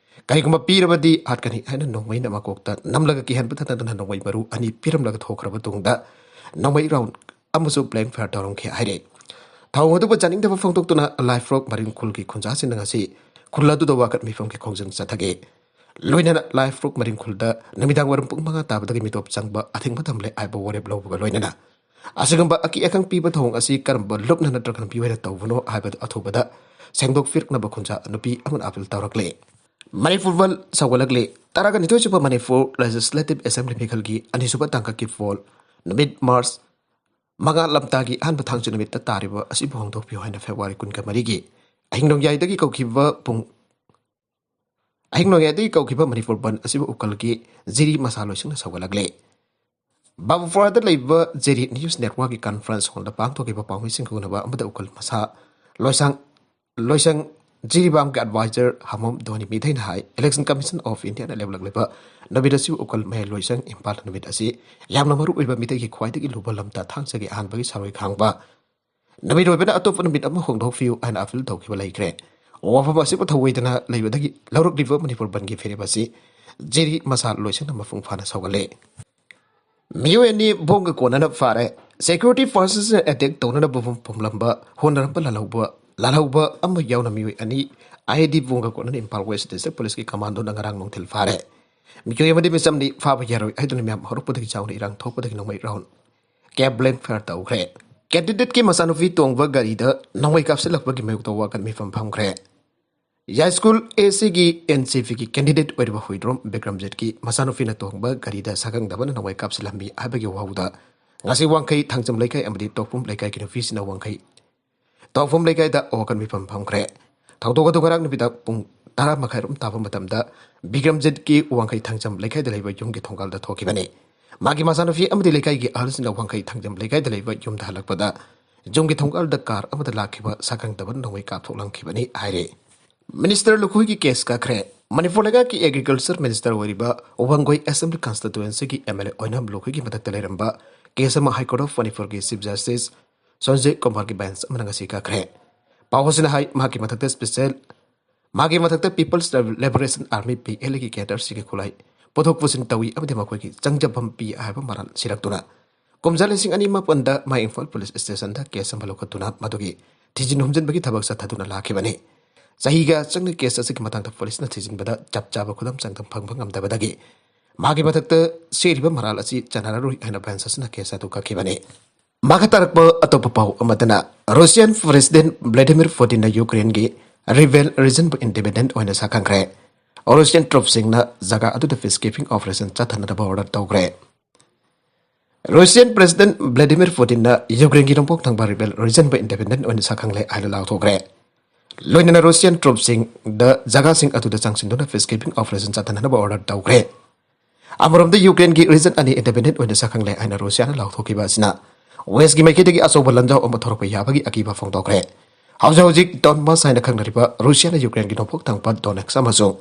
ꯀꯔꯤꯒꯨꯝꯕ ꯄꯤꯔꯕꯗꯤ ꯍꯥꯠꯀꯅꯤ ꯍꯥꯏꯅ ꯅꯣꯡꯃꯩꯅ ꯃꯀꯣꯛꯇ ꯅꯝꯂꯒ ꯀꯤꯍꯟꯕꯇ ꯅꯠꯇꯅ ꯅꯣꯡꯃꯩ ꯃꯔꯨ ꯑꯅꯤ ꯄꯤꯔꯝꯂꯒ ꯊꯣꯛꯈ꯭ꯔꯕ ꯇꯨꯡꯗ ꯅꯣꯡꯃꯩ ꯔꯥꯎꯟ ꯑꯃꯁꯨ ꯕ꯭ꯂꯦꯡ ꯐꯥꯌꯔ ꯇꯧꯔꯝꯈꯤ ꯍꯥꯏꯔꯤ꯫ ꯊꯧꯑꯣꯡ ꯑꯗꯨꯕꯨ ꯌꯥꯅꯤꯡꯗꯕ ꯐꯣꯡꯗꯣꯛꯇꯨꯅ ꯂꯥꯏꯐ꯭ꯔꯣꯛ ꯃꯔꯤꯡ ꯈꯨꯜꯒꯤ ꯈꯨꯟꯖꯥꯁꯤꯡꯅ ꯉꯁꯤ ꯈꯨꯜ ꯑꯗꯨꯗ ꯋꯥꯀꯠ ꯃꯤꯐꯝꯒꯤ ꯈꯣꯡꯖꯪ ꯆꯠꯊꯈꯤ꯫ ꯂꯣꯏꯅꯅ ꯂꯥꯏꯐ꯭ꯔꯣꯛ ꯃꯔꯤꯡ ꯈꯨꯜꯗ ꯅꯨꯃꯤꯗꯥꯡ ꯋꯥꯏꯔꯝ ꯄꯨꯡ ꯃꯉꯥ ꯇꯥꯕꯗꯒꯤ ꯃꯤꯇꯣꯞ ꯆꯪꯕ ꯑꯊꯤꯡꯕ ꯊꯝꯂꯦ ꯍꯥꯏꯕ ꯋꯥꯔꯦꯞ ꯂꯧꯕꯒ ꯂꯣꯏꯅꯅ ꯑꯁꯤꯒꯨꯝꯕ ꯑꯀꯤ ꯑꯈꯪ ꯄꯤꯕ ꯊꯧꯑꯣꯡ ꯑꯁꯤ ꯀꯔꯝꯕ ꯂꯨꯞꯅ ꯅꯠꯇ꯭ꯔꯒ ꯅꯨꯄꯤ ꯑꯣꯏꯅ ꯇꯧꯕꯅꯣ ꯍꯥꯏꯕꯗꯨ ꯑꯊꯨꯕꯗ ꯁꯦꯡꯗꯣꯛꯄꯤꯔꯛꯅꯕ ꯈꯨꯟꯖꯥ ꯅꯨꯄꯤ ꯑꯃꯅ ꯑꯥꯄꯤꯜ ꯇꯧꯔꯛꯂꯤ꯫ ꯃꯅꯤꯄꯨꯔ ꯕꯟ ꯁꯧꯒꯠꯂꯛꯂꯤ꯫ ꯇꯔꯥꯒ ꯅꯤꯊꯣꯏ ꯁꯨꯕ ꯃꯅꯤꯄꯨꯔ ꯂꯦꯖꯤꯁꯂꯦꯇꯤꯚ ꯑꯦꯁꯦꯝꯕ꯭ꯂꯤ ꯃꯤꯈꯜꯒꯤ ꯑꯅꯤꯁꯨꯕ ꯇꯥꯡꯀꯛꯀꯤ ꯄꯣꯜ ꯅꯨꯃꯤꯠ ꯃꯥꯔꯆ ꯃꯉꯥ ꯂꯝꯇꯥꯒꯤ ꯑꯍꯥꯟꯕ ꯊꯥꯡꯖ ꯅꯨꯃꯤꯠꯇ ꯇꯥꯔꯤꯕ ꯑꯁꯤꯕꯨ ꯍꯣꯡꯗꯣꯛꯄꯤꯌꯨ ꯍꯥꯏꯅ ꯐꯦꯕ꯭ꯔꯨꯋꯥꯔꯤ ꯀꯨꯟꯒ ꯃꯔꯤꯒꯤ ꯑꯍꯤꯡ ꯅꯣꯡꯌꯥꯏꯗꯒꯤ ꯀꯧꯈꯤꯕ ꯄꯨꯡ ꯑꯍꯤꯡ ꯅꯣꯡꯌꯥꯏꯗꯒꯤ ꯀꯧꯈꯤꯕ ꯃꯅꯤꯄꯨꯔ ꯕꯟ ꯑꯁꯤꯕꯨ ꯎꯀꯜꯒꯤ ꯖꯤꯔꯤ ꯃꯁꯥ ꯂꯣꯏꯁꯪꯅ ꯁꯧꯒꯠꯂꯛꯂꯦ꯫ ꯕꯥꯕꯨꯄꯨꯔꯥꯗ ꯂꯩꯕ ꯖꯦꯔꯤ ꯅ꯭ꯌꯨꯁ ꯅꯦꯠꯋꯥꯔꯛꯀꯤ ꯀꯟꯐꯔꯦꯟꯁ ꯍꯣꯜꯗ ꯄꯥꯡꯊꯣꯛꯈꯤꯕ ꯄꯥꯎꯃꯤꯁꯤꯡꯒ ꯎꯅꯕ ꯑꯃꯗ ꯎꯀꯜ ꯃꯁꯥ ꯂꯣꯏꯁꯪ ꯂꯣꯏꯁꯪ ꯖꯤꯔꯤꯕꯥꯝꯒꯤ ꯑꯦꯗꯚꯥꯏꯖꯔ ꯍꯃꯣꯝ ꯙꯣꯅꯤ ꯃꯤꯊꯩꯅ ꯍꯥꯏ, ꯏꯂꯦꯛꯁꯟ ꯀꯃꯤꯁꯟ ꯑꯣꯐ ꯏꯟꯗꯤꯌꯥꯅ ꯂꯦꯞꯂꯛꯂꯤꯕ ꯅꯨꯃꯤꯠ ꯑꯁꯤ ꯎꯀꯜ ꯃꯌꯥꯏ ꯂꯣꯏꯁꯪ ꯏꯝꯐꯥꯜ ꯅꯨꯃꯤꯠ ꯑꯁꯤ ꯌꯥꯝꯅ ꯃꯔꯨ ꯑꯣꯏꯕ ꯃꯤꯇꯩꯒꯤ ꯈ꯭ꯋꯥꯏꯗꯒꯤ ꯂꯨꯕ ꯂꯝꯇꯥ ꯊꯥꯡꯖꯒꯤ ꯑꯍꯥꯟꯕꯒꯤ ꯁꯥꯔꯣꯏ ꯈꯥꯡꯕ ꯅꯨꯃꯤꯠ ꯑꯣꯏꯕꯅ ꯑꯇꯣꯞꯄ ꯅꯨꯃꯤꯠ ꯑꯃ ꯍꯣꯡꯗꯣꯛꯄꯤꯌꯨ ꯍꯥꯏꯅ ꯑꯥꯄꯤꯜ ꯇꯧꯈꯤꯕ ꯂꯩꯈ꯭ꯔꯦ꯫ ꯋꯥꯐꯝ ꯑꯁꯤꯕꯨ ꯊꯧꯑꯣꯏꯗꯅ ꯂꯩꯕꯗꯒꯤ ꯂꯧꯔꯛꯂꯤꯕ ꯃꯅꯤꯄꯨꯔ ꯕꯟꯒꯤ ꯐꯤꯔꯦꯞ ꯑꯁꯤ ꯖꯤꯔꯤ ꯃꯁꯥ ꯂꯣꯏꯁꯪꯅ ꯃꯄꯨꯡ ꯐꯥꯅ ꯁꯧꯒꯠꯂꯦ꯫ ꯃꯤꯑꯣꯏ ꯑꯅꯤ ꯕꯣꯝꯒ ꯀꯣꯟꯅꯅ ꯐꯥꯔꯦ꯫ ꯁꯦꯀ꯭ꯌꯨꯔꯤꯇꯤ ꯐꯣꯔꯁꯦꯁꯅ ꯑꯦꯇꯦꯛ ꯇꯧꯅꯅꯕ ꯐꯨꯝꯂꯝꯕ ꯍꯣꯠꯅꯔꯝꯕ ꯂꯥꯜꯍꯧꯕ ꯂꯥꯜꯍꯧꯕ ꯑꯃ ꯌꯥꯎꯅ ꯃꯤꯑꯣꯏ ꯑꯅꯤ ꯑꯥꯏ ꯏ ꯗꯤ ꯕꯣꯝꯒ ꯀꯣꯟꯅꯅ ꯏꯝꯐꯥꯜ ꯋꯦꯁ ꯗꯤꯁꯇ꯭ꯔꯤꯛ ꯄꯨꯂꯤꯁꯀꯤ ꯀꯃꯥꯟꯗꯣꯅ ꯉꯔꯥꯡ ꯅꯨꯡꯊꯤꯜ ꯐꯥꯔꯦ꯫ ꯃꯤꯑꯣꯏ ꯑꯃꯗꯤ ꯃꯤꯆꯝꯅꯤ꯫ ꯐꯥꯕ ꯌꯥꯔꯣꯏ ꯍꯥꯏꯗꯨꯅ ꯃꯤꯌꯥꯝ ꯍꯧꯔꯛꯄꯗꯒꯤ ꯆꯥꯎꯅ ꯏꯔꯥꯡ ꯊꯣꯛꯄꯗꯒꯤ ꯅꯣꯡꯃꯩ ꯔꯥꯎꯟ ꯀꯦꯞ ꯕ꯭ꯂꯦꯡ ꯐꯥꯌꯔ ꯇꯧꯈ꯭ꯔꯦ꯫ ꯀꯦꯟꯗꯤꯗꯦꯠꯀꯤ ꯃꯆꯥꯅꯨꯄꯤ ꯇꯣꯡꯕ ꯒꯥꯔꯤꯗ ꯅꯣꯡꯃꯩ ꯀꯥꯞꯁꯤꯜꯂꯛꯄꯒꯤ ꯃꯥꯌꯣꯛꯇ ꯋꯥꯀꯠ ꯃꯤꯐꯝ ꯐꯝꯈ꯭ꯔꯦ꯫ ꯌꯥꯏꯁ꯭ꯀꯨꯜ ꯑꯦ ꯁꯤꯒꯤ ꯑꯦꯟ ꯁꯤ ꯄꯤꯒꯤ ꯀꯦꯟꯗꯤꯗꯦꯠ ꯑꯣꯏꯔꯤꯕ ꯍꯨꯏꯗ꯭ꯔꯣꯝ ꯕꯤꯀ꯭ꯔꯝꯖꯤꯠꯀꯤ ꯃꯆꯥꯅꯨꯄꯤꯅ ꯇꯣꯡꯕ ꯒꯥꯔꯤꯗ ꯁꯛꯈꯪꯗꯕꯅ ꯅꯣꯡꯃꯩ ꯀꯥꯞꯁꯤꯜꯂꯝꯃꯤ ꯍꯥꯏꯕꯒꯤ ꯋꯥꯍꯧꯗ ꯉꯁꯤ ꯋꯥꯡꯈꯩ ꯊꯥꯡꯖꯝ ꯂꯩꯀꯥꯏ ꯑꯃꯗꯤ ꯇꯣꯛꯐꯝ ꯂꯩꯀꯥꯏꯒꯤ ꯅꯨꯄꯤꯁꯤꯡꯅ ꯋꯥꯡꯈꯩ ꯇꯣꯛꯐꯝ ꯂꯩꯀꯥꯏꯗ ꯋꯥꯀꯠ ꯃꯤꯐꯝ ꯐꯝꯈ꯭ꯔꯦ꯫ ꯊꯧꯗꯣꯛ ꯑꯗꯨ ꯉꯔꯥꯡ ꯅꯨꯃꯤꯗꯥꯡ ꯄꯨꯡ ꯇꯔꯥ ꯃꯈꯥꯏ ꯔꯣꯝ ꯇꯥꯕ ꯃꯇꯝꯗ ꯕꯤꯀ꯭ꯔꯝꯖꯤꯠꯀꯤ ꯋꯥꯡꯈꯩ ꯊꯥꯡꯖꯝ ꯂꯩꯀꯥꯏꯗ ꯂꯩꯕ ꯌꯨꯝꯒꯤ ꯊꯣꯡꯒꯥꯜꯗ ꯊꯣꯛꯈꯤꯕꯅꯤ꯫ ꯃꯥꯒꯤ ꯃꯆꯥꯅꯨꯄꯤ ꯑꯃꯗꯤ ꯂꯩꯀꯥꯏꯒꯤ ꯑꯍꯜꯁꯤꯡꯅ ꯋꯥꯡꯈꯩ ꯊꯥꯡꯖꯝ ꯂꯩꯀꯥꯏꯗ ꯂꯩꯕ ꯌꯨꯝꯗ ꯍꯜꯂꯛꯄꯗ ꯌꯨꯝꯒꯤ ꯊꯣꯡꯒꯥꯜꯗ ꯀꯥꯔ ꯑꯃꯗ ꯂꯥꯛꯈꯤꯕ ꯁꯛꯈꯪꯗꯕ ꯅꯣꯡꯃꯩ ꯀꯥꯞꯊꯣꯛꯂꯝꯈꯤꯕꯅꯤ ꯍꯥꯏꯔꯤ꯫ ꯃꯤꯅꯤꯁꯇꯔ ꯂꯨꯈꯨꯏꯒꯤ ꯀꯦꯁ ꯀꯛꯈ꯭ꯔꯦ꯫ ꯃꯅꯤꯄꯨꯔ ꯂꯩꯉꯥꯛꯀꯤ ꯑꯦꯒ꯭ꯔꯤꯀꯜꯆꯔ ꯃꯤꯅꯤꯁꯇꯔ ꯑꯣꯏꯔꯤꯕ ꯋꯥꯡꯒꯣꯏ ꯑꯦꯁꯦꯝꯕ꯭ꯂꯤ ꯀꯟꯁꯇꯤꯇ꯭ꯋꯦꯟꯁꯤꯒꯤ ꯑꯦꯝ ꯑꯦꯜ ꯑꯦ ꯑꯣꯏꯅꯥꯝ ꯂꯨꯈꯨꯏꯒꯤ ꯃꯊꯛꯇ ꯂꯩꯔꯝꯕ ꯀꯦꯁ ꯑꯃ ꯍꯥꯏ ꯀꯣꯔꯠ ꯑꯣꯐ ꯃꯅꯤꯄꯨꯔꯒꯤ ꯆꯤꯐ ꯖꯁꯇꯤꯁ ꯁꯟꯖꯤꯕ ꯀꯨꯃꯥꯔꯒꯤ ꯕꯦꯟꯆ ꯑꯃꯅ ꯉꯁꯤ ꯀꯛꯈ꯭ꯔꯦ꯫ ꯄꯥꯎ ꯑꯁꯤꯅ ꯍꯥꯏ, ꯃꯍꯥꯛꯀꯤ ꯃꯊꯛꯇ ꯁ꯭ꯄꯦꯁꯦꯜ ꯃꯥꯒꯤ ꯃꯊꯛꯇ people's liberation army, P L ꯑꯦꯒꯤ ꯀꯦꯗꯔꯁꯤꯡꯒꯤ ꯈꯨꯠꯂꯥꯏ ꯄꯨꯊꯣꯛ ꯄꯨꯁꯤꯟ ꯇꯧꯏ ꯑꯃꯗꯤ ꯃꯈꯣꯏꯒꯤ ꯆꯪꯖꯐꯝ ꯄꯤ ꯍꯥꯏꯕ ꯃꯔꯥꯜ ꯁꯤꯔꯛꯇꯨꯅ ꯀꯨꯝꯖꯥ ꯂꯤꯁꯤꯡ ꯑꯅꯤ ꯃꯥꯄꯟꯗ ꯃꯥ ꯏꯝꯐꯥꯜ ꯄꯨꯂꯤꯁ ꯁ꯭ꯇꯦꯁꯟꯗ ꯀꯦꯁ ꯑꯃ ꯂꯧꯈꯠꯇꯨꯅ ꯃꯗꯨꯒꯤ ꯊꯤꯖꯤꯟ ꯍꯨꯝꯖꯤꯟꯕꯒꯤ ꯊꯕꯛ ꯆꯠꯊꯗꯨꯅ ꯂꯥꯛꯈꯤꯕꯅꯤ꯫ ꯆꯍꯤꯒ ꯆꯪꯅ ꯀꯦꯁ ꯑꯁꯤꯒꯤ ꯃꯇꯥꯡꯗ ꯄꯨꯂꯤꯁꯅ ꯊꯤꯖꯤꯟꯕꯗ ꯆꯞ ꯆꯥꯕ ꯈꯨꯗꯝ ꯆꯥꯡꯗꯝ ꯐꯪꯕ ꯉꯝꯗꯕꯗꯒꯤ ꯃꯥꯒꯤ ꯃꯊꯛꯇ ꯁꯦꯠꯂꯤꯕ ꯃꯔꯥꯜ ꯑꯁꯤ ꯆꯠꯅꯔꯔꯣꯏ ꯍꯥꯏꯅ ꯕꯦꯟꯆ ꯑꯁꯤꯅ ꯀꯦꯁ ꯑꯗꯨ ꯀꯛꯈꯤꯕꯅꯤ꯫ ꯃꯈꯥ ꯇꯥꯔꯛꯄ ꯑꯇꯣꯞꯄ ꯄꯥꯎ ꯑꯃꯗꯅ, ꯔꯨꯁꯤꯌꯥꯟ ꯄ꯭ꯔꯦꯁꯤꯗꯦꯟꯠ ꯚ꯭ꯂꯥꯗꯤꯃꯤꯔ ꯄꯨꯇꯤꯟꯅ ꯌꯨꯀ꯭ꯔꯦꯟꯒꯤ ꯔꯤꯕꯦꯜ ꯔꯤꯖꯟꯕꯨ ꯏꯟꯗꯤꯄꯦꯟꯗꯦꯟꯠ ꯑꯣꯏꯅ ꯁꯛꯈꯪꯈ꯭ꯔꯦ꯫ ꯔꯨꯁꯤꯌꯟ ꯇ꯭ꯔꯨꯞꯁꯤꯡꯅ ꯖꯒꯥ ꯑꯗꯨꯗ ꯄꯤꯁ ꯀꯤꯄꯤꯡ ꯑꯣꯄꯔꯦꯁꯟ ꯆꯠꯊꯅꯅꯕ ꯑꯣꯔꯗꯔ ꯇꯧꯈ꯭ꯔꯦ꯫ ꯔꯨꯁꯤꯌꯟ ꯄ꯭ꯔꯦꯁꯤꯗꯦꯟꯠ ꯚ꯭ꯂꯥꯗꯤꯃꯤꯔ ꯄꯨꯇꯤꯟꯅ ꯌꯨꯀ꯭ꯔꯦꯟꯒꯤ ꯅꯣꯡꯄꯣꯛ ꯊꯪꯕ ꯔꯤꯕꯦꯜ ꯔꯤꯖꯟꯕꯨ ꯏꯟꯗꯤꯄꯦꯟꯗꯦꯟꯠ ꯑꯣꯏꯅ ꯁꯛꯈꯪꯂꯦ ꯍꯥꯏꯅ ꯂꯥꯎꯊꯣꯛꯈ꯭ꯔꯦ꯫ ꯂꯣꯏꯅꯅ ꯔꯨꯁꯤꯌꯟ ꯇ꯭ꯔꯨꯞꯁꯤꯡꯗ ꯖꯒꯥꯁꯤꯡ ꯑꯗꯨꯗ ꯆꯪꯁꯤꯟꯗꯨꯅ ꯄꯤꯁ ꯀꯤꯄꯤꯡ ꯑꯣꯄꯔꯦꯁꯟ ꯆꯠꯊꯅꯅꯕ ꯑꯣꯔꯗꯔ ꯇꯧꯈ꯭ꯔꯦ꯫ ꯑꯃꯔꯣꯝꯗ ꯌꯨꯀ꯭ꯔꯦꯟꯒꯤ ꯔꯤꯖꯟ ꯑꯅꯤ ꯏꯟꯗꯤꯄꯦꯟꯗꯦꯟꯠ ꯑꯣꯏꯅ ꯁꯛꯈꯪꯂꯦ ꯍꯥꯏꯅ ꯔꯨꯁꯤꯌꯥꯅ ꯂꯥꯎꯊꯣꯛꯈꯤꯕ ꯑꯁꯤꯅ ꯋꯦꯁ꯭ꯠꯀꯤ ꯃꯥꯏꯀꯩꯗꯒꯤ ꯑꯆꯧꯕ ꯂꯥꯟꯖꯥꯎ ꯑꯃ ꯊꯣꯔꯛꯄ ꯌꯥꯕꯒꯤ ꯑꯀꯤꯕ ꯐꯣꯡꯗꯣꯛꯈ꯭ꯔꯦ꯫ ꯍꯧꯖꯤꯛ ꯍꯧꯖꯤꯛ ꯗꯣꯟꯕꯥꯁ ꯍꯥꯏꯅ ꯈꯪꯅꯔꯤꯕ ꯔꯨꯁꯤꯌꯥꯅ ꯌꯨꯀ꯭ꯔꯦꯟꯒꯤ ꯅꯣꯡꯄꯣꯛ ꯊꯪꯕ ꯗꯣꯅꯦꯠꯁ ꯑꯃꯁꯨꯡ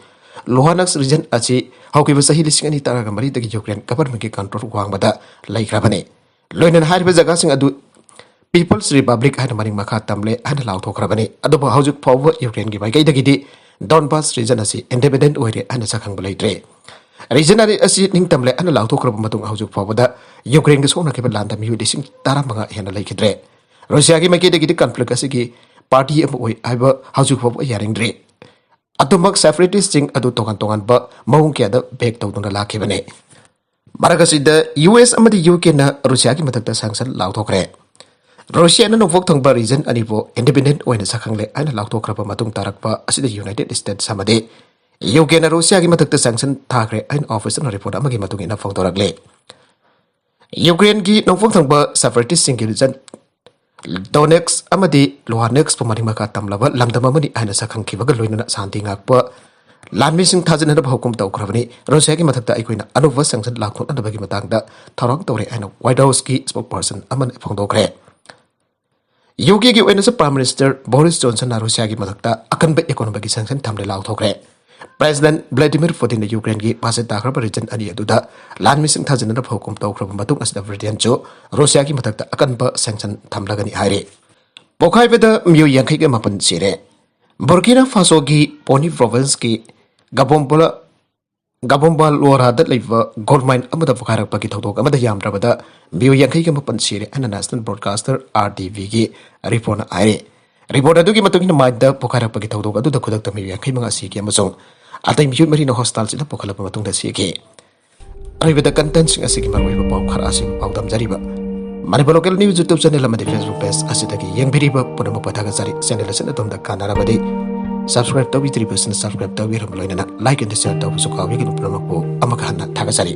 ꯂꯨꯍꯥꯅꯦꯛꯁ ꯔꯤꯖꯟ ꯑꯁꯤ ꯍꯧꯈꯤꯕ ꯆꯍꯤ ꯂꯤꯁꯤꯡ ꯑꯅꯤ ꯇꯔꯥꯃꯔꯤꯗꯒꯤ ꯌꯨꯀ꯭ꯔꯦꯟ ꯒꯚꯔꯟꯃꯦꯟꯠꯀꯤ ꯀꯟꯇ꯭ꯔꯣꯜ ꯋꯥꯡꯃꯗ ꯂꯩꯈ꯭ꯔꯕꯅꯤ꯫ ꯂꯣꯏꯅꯅ ꯍꯥꯏꯔꯤꯕ ꯖꯒꯥꯁꯤꯡ ꯑꯗꯨ ꯄꯤꯄꯜꯁ ꯔꯤꯄꯕ꯭ꯂꯤꯛ ꯍꯥꯏꯅ ꯃꯃꯤꯡ ꯃꯈꯥ ꯇꯝꯂꯦ ꯍꯥꯏꯅ ꯂꯥꯎꯊꯣꯛꯈ꯭ꯔꯕꯅꯤ꯫ ꯑꯗꯨꯕꯨ ꯍꯧꯖꯤꯛ ꯐꯥꯎꯕ ꯌꯨꯀ꯭ꯔꯦꯟꯒꯤ ꯃꯥꯏꯀꯩꯗꯒꯤꯗꯤ ꯗꯣꯟꯕꯥꯁ ꯔꯤꯖꯟ ꯑꯁꯤ ꯏꯟꯗꯤꯄꯦꯟꯗꯦꯟꯠ ꯑꯣꯏꯔꯦ ꯍꯥꯏꯅ ꯁꯛꯈꯪꯕ ꯂꯩꯇ꯭ꯔꯦ꯫ ꯔꯤꯖꯟ ꯑꯅꯤ ꯑꯁꯤ ꯅꯤꯡꯇꯝꯂꯦ ꯍꯥꯏꯅ ꯂꯥꯎꯊꯣꯛꯈ꯭ꯔꯕ ꯃꯇꯨꯡ ꯍꯧꯖꯤꯛ ꯐꯥꯎꯕꯗ ꯌꯨꯀ꯭ꯔꯦꯟꯒꯤ ꯁꯣꯛꯅꯈꯤꯕ ꯂꯥꯟꯗ ꯃꯤꯑꯣꯏ ꯂꯤꯁꯤꯡ ꯇꯔꯥꯃꯉꯥ ꯍꯦꯟꯅ ꯂꯩꯈꯤꯗ꯭ꯔꯦ꯫ ꯔꯨꯁꯤꯌꯥꯒꯤ ꯃꯥꯏꯀꯩꯗꯒꯤꯗꯤ ꯀꯟꯐ꯭ꯂꯤꯛ ꯑꯁꯤꯒꯤ ꯄꯥꯔꯇꯤ ꯑꯃ ꯑꯣꯏ ꯍꯥꯏꯕ ꯍꯧꯖꯤꯛ ꯐꯥꯎꯕ ꯌꯥꯅꯤꯡꯗ꯭ꯔꯤ꯫ ꯑꯗꯨꯃꯛ ꯁꯦꯄꯔꯦꯇꯤꯁ꯭ꯠꯁꯤꯡ ꯑꯗꯨ ꯇꯣꯉꯥꯟ ꯇꯣꯉꯥꯟꯕ ꯃꯑꯣꯡ ꯀꯌꯥꯗ ꯕꯦꯛ ꯇꯧꯗꯨꯅ ꯂꯥꯛꯈꯤꯕꯅꯤ꯫ ꯃꯔꯛ ꯑꯁꯤꯗ ꯌꯨ ꯑꯦꯁ ꯑꯃꯗꯤ ꯌꯨ ꯀꯦꯅ ꯔꯨꯁꯤꯌꯥꯒꯤ ꯃꯊꯛꯇ ꯁꯦꯡꯁꯟ ꯂꯥꯎꯊꯣꯛꯈ꯭ꯔꯦ꯫ ꯔꯨꯁꯤꯌꯥꯅ ꯅꯣꯡꯄꯣꯛ ꯊꯪꯕ ꯔꯤꯖꯟ ꯑꯅꯤꯕꯨ ꯏꯟꯗꯤꯄꯦꯟꯗꯦꯟꯠ ꯑꯣꯏꯅ ꯁꯛꯈꯪꯂꯦ ꯍꯥꯏꯅ ꯂꯥꯎꯊꯣꯛꯈ꯭ꯔꯕ ꯃꯇꯨꯡ ꯇꯥꯔꯛꯄ ꯑꯁꯤꯗ ꯌꯨꯅꯥꯏꯇꯦꯗ ꯁ꯭ꯇꯦꯠꯁ ꯑꯃꯗꯤ ꯌꯨ ꯀꯦꯅ ꯔꯨꯁꯤꯌꯥꯒꯤ ꯃꯊꯛꯇ ꯁꯦꯡꯁꯟ ꯊꯥꯈ꯭ꯔꯦ ꯍꯥꯏꯅ ꯑꯣꯐꯤꯁꯤꯌꯦꯜ ꯔꯤꯄꯣꯔꯠ ꯑꯃꯒꯤ ꯃꯇꯨꯡ ꯏꯟꯅ ꯐꯣꯡꯗꯣꯔꯛꯂꯤ꯫ ꯌꯨꯀ꯭ꯔꯦꯟꯒꯤ ꯅꯣꯡꯄꯣꯛ ꯊꯪꯕ ꯁꯦꯄꯔꯦꯇꯤꯁ꯭ꯠꯁꯤꯡꯒꯤ ꯔꯤꯖꯟ ꯗꯣꯅꯦꯠꯁ ꯑꯃꯗꯤ ꯂꯨꯍꯥꯅꯦꯛꯁꯄꯨ ꯃꯅꯤꯡ ꯃꯈꯥ ꯇꯝꯂꯕ ꯂꯝꯗꯝ ꯑꯃꯅꯤ ꯍꯥꯏꯅ ꯁꯛꯈꯪꯈꯤꯕꯒ ꯂꯣꯏꯅꯅ ꯁꯥꯟꯇꯤ ꯉꯥꯛꯄ ꯂꯥꯟꯃꯤꯁꯤꯡ ꯊꯥꯖꯤꯟꯅꯅꯕ ꯍꯨꯀꯨꯝ ꯇꯧꯈ꯭ꯔꯕꯅꯤ꯫ ꯔꯨꯁꯤꯌꯥꯒꯤ ꯃꯊꯛꯇ ꯑꯩꯈꯣꯏꯅ ꯑꯅꯧꯕ ꯁꯦꯡꯁꯟ ꯂꯥꯎꯊꯣꯛꯅꯅꯕꯒꯤ ꯃꯇꯥꯡꯗ ꯊꯧꯔꯥꯡ ꯇꯧꯔꯦ ꯍꯥꯏꯅ ꯋꯥꯏꯠ ꯍꯥꯎꯁꯀꯤ ꯁ꯭ꯄꯣꯛꯄꯔꯁꯟ ꯑꯃꯅ ꯐꯣꯡꯗꯣꯛꯈ꯭ꯔꯦ꯫ ꯌꯨ ꯀꯦꯒꯤ ꯑꯣꯏꯅꯁꯨ ꯄ꯭ꯔꯥꯏꯝ ꯃꯤꯅꯤꯁꯇꯔ ꯕꯣꯔꯤꯁ ꯖꯣꯟꯁꯟꯅ ꯔꯨꯁꯤꯌꯥꯒꯤ ꯃꯊꯛꯇ ꯑꯀꯟꯕ ꯏꯀꯣꯅꯣꯃꯤꯛꯀꯤ ꯁꯦꯡꯁꯟ ꯊꯝꯂꯦ ꯂꯥꯎꯊꯣꯛꯈ꯭ꯔꯦ꯫ ꯄ꯭ꯔꯦꯁꯤꯗꯦꯟꯠ ꯚ꯭ꯂꯥꯗꯤꯃꯤꯔ ꯄꯨꯇꯤꯟꯅ ꯌꯨꯀ꯭ꯔꯦꯟꯒꯤ ꯃꯥꯁꯦ ꯇꯥꯈ꯭ꯔꯕ ꯔꯤꯖꯟ ꯑꯅꯤ ꯑꯗꯨꯗ ꯂꯥꯟꯃꯤꯁꯤꯡ ꯊꯥꯖꯤꯟꯅꯅꯕ ꯍꯨꯀꯨꯝ ꯇꯧꯈ꯭ꯔꯕ ꯃꯇꯨꯡ ꯑꯁꯤꯗ ꯕ꯭ꯔꯤꯇꯦꯟꯁꯨ ꯔꯨꯁꯤꯌꯥꯒꯤ ꯃꯊꯛꯇ ꯑꯀꯟꯕ ꯁꯦꯡꯁꯟ ꯊꯝꯂꯒꯅꯤ ꯍꯥꯏꯔꯤ꯫ ꯄꯣꯈꯥꯏꯕꯗ ꯃꯤꯑꯣꯏ ꯌꯥꯡꯈꯩꯒ ꯃꯥꯄꯟ ꯁꯤꯔꯦ꯫ ꯕꯨꯔꯀꯤꯅꯥ ꯐꯥꯁꯣꯒꯤ ꯄꯣꯅꯤ ꯄ꯭ꯔꯣꯚꯤꯟꯁꯀꯤ ꯒꯕꯣꯝꯕꯣꯂꯥ ꯒꯕꯣꯝꯕꯥꯜ ꯂꯣꯔꯥꯗ ꯂꯩꯕ ꯒꯣꯜ ꯃꯥꯏꯟ ꯑꯃꯗ ꯄꯣꯈꯥꯏꯔꯛꯄꯒꯤ ꯊꯧꯗꯣꯛ ꯑꯃꯗ ꯌꯥꯝꯗ꯭ꯔꯕꯗ ꯃꯤꯑꯣꯏ ꯌꯥꯡꯈꯩꯒ ꯃꯥꯄꯟ ꯁꯤꯔꯦ ꯍꯥꯏꯅ ꯅꯦꯁꯅꯦꯜ ꯕ꯭ꯔꯣꯗꯀꯥꯁꯇꯔ, ꯑꯥꯔ ꯗꯤ ꯕꯤꯒꯤ ꯔꯤꯄꯣꯔꯠꯅ ꯍꯥꯏꯔꯤ꯫ ꯔꯤꯄꯣꯔꯠ ꯑꯗꯨꯒꯤ ꯃꯇꯨꯡ ꯏꯟꯅ, ꯃꯥꯏꯟꯗ ꯄꯣꯈꯥꯏꯔꯛꯄꯒꯤ ꯊꯧꯗꯣꯛ ꯑꯗꯨꯗ ꯈꯨꯗꯛꯇ ꯃꯤꯑꯣꯏ ꯌꯥꯡꯈꯩ ꯃꯉꯥ ꯁꯤꯈꯤ ꯑꯃꯁꯨꯡ ꯑꯇꯩ ꯃꯤꯑꯣꯏ ꯃꯔꯤꯅ ꯍꯣꯁꯄꯤꯇꯥꯜꯁꯤꯗ ꯄꯨꯈꯠꯂꯕ ꯃꯇꯨꯡꯗ ꯁꯤꯈꯤ꯫ ꯑꯔꯣꯏꯕꯗ ꯀꯟꯇꯦꯟꯁꯤꯡ ꯑꯁꯤꯒꯤ ꯃꯔꯨꯑꯣꯏꯕ ꯄꯥꯎ ꯈꯔ ꯑꯁꯤ ꯄꯥꯎꯗꯝꯖꯔꯤꯕ Manipur local news YouTube channel ꯑꯃꯗꯤ ꯐꯦꯁꯕꯨꯛ ꯄꯦꯖ ꯑꯁꯤꯗꯒꯤ ꯌꯦꯡꯕꯤꯔꯤꯕ ꯄꯨꯝꯅꯃꯛꯄꯨ ꯊꯥꯒꯠꯆꯔꯤ꯫ ꯆꯦꯅꯦꯜ ꯑꯁꯤꯅ ꯑꯗꯣꯝꯗ ꯀꯥꯟꯅꯔꯕꯗꯤ ꯁꯕꯁꯀ꯭ꯔꯥꯏꯕ ꯇꯧꯕꯤꯗ꯭ꯔꯤꯕꯁꯤꯡꯅ ꯁꯕꯁꯀ꯭ꯔꯥꯏꯕ ꯇꯧꯕꯤꯔꯝꯕ ꯂꯣꯏꯅꯅ ꯂꯥꯏꯛ ꯑꯦꯟ ꯁꯤꯌꯔ ꯇꯧꯕꯁꯨ ꯀꯥꯎꯕꯤꯒꯅꯨ꯫ ꯄꯨꯝꯅꯃꯛꯄꯨ ꯑꯃꯨꯛꯀ ꯍꯟꯅ ꯊꯥꯒꯠꯆꯔꯤ꯫